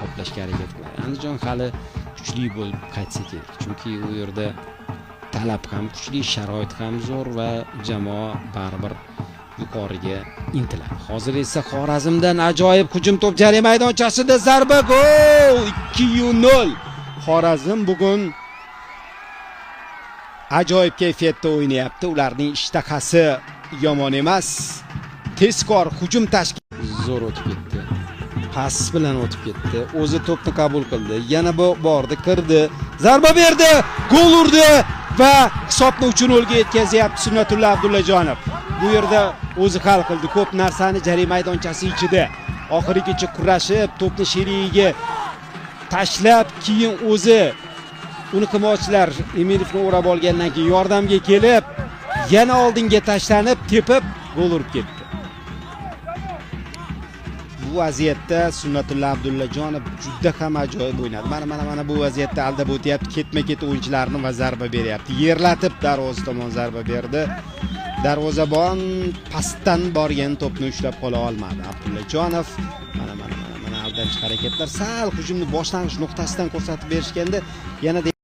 qoplashga harakat qiladi. Andijon hali kuchli bo'lib qaytsa kerak, chunki u yerda talab ham kuchli, sharoit ham zo'r va jamoa baribir yuqoriga intiladi. Hozir esa Xorazmdan ajoyib hujum, to'p jarima maydonchasida, zarba, gol! 2-0. Xorazm bugun ajoyib kayfiyatda o'ynayapti. Ularning ishtahasi yomon emas. Tezkor hujum tashkil, zo'r o'tib ketdi. Pas bilan o'tib ketdi. O'zi to'pni qabul qildi. Yana bordi, kirdi. Zarba berdi, gol urdi va hisobni 3-0 ga yetkazyapti Sunnatulla Abdullajonov. Bu yerda o'zi hal qildi ko'p narsani jarima maydonchasi ichida. Oxirigacha kurashib, to'pni sherigiga tashlab, keyin o'zi uni himoyachilar Emirovni o'rab olgandan keyin yordamga kelib, yana oldinga tashlanib, tepib gol urib ketdi. Bu vaziyatda Sunnatulla Abdullajonov juda ham ajoyib o'ynadi. Mana, mana, mana bu vaziyatda aldab o'tyapti ketma-ket o'yinchilarni va zarba beryapti. Yerlatib darvoza tomon zarba berdi. Darvozabon pastdan borgan to'pni ushlab qola olmadi. Abdullajonov, mana, mana, mana, mana aldamchi harakatlar, sal hujumni boshlang'ich nuqtasidan ko'rsatib berishganda yanada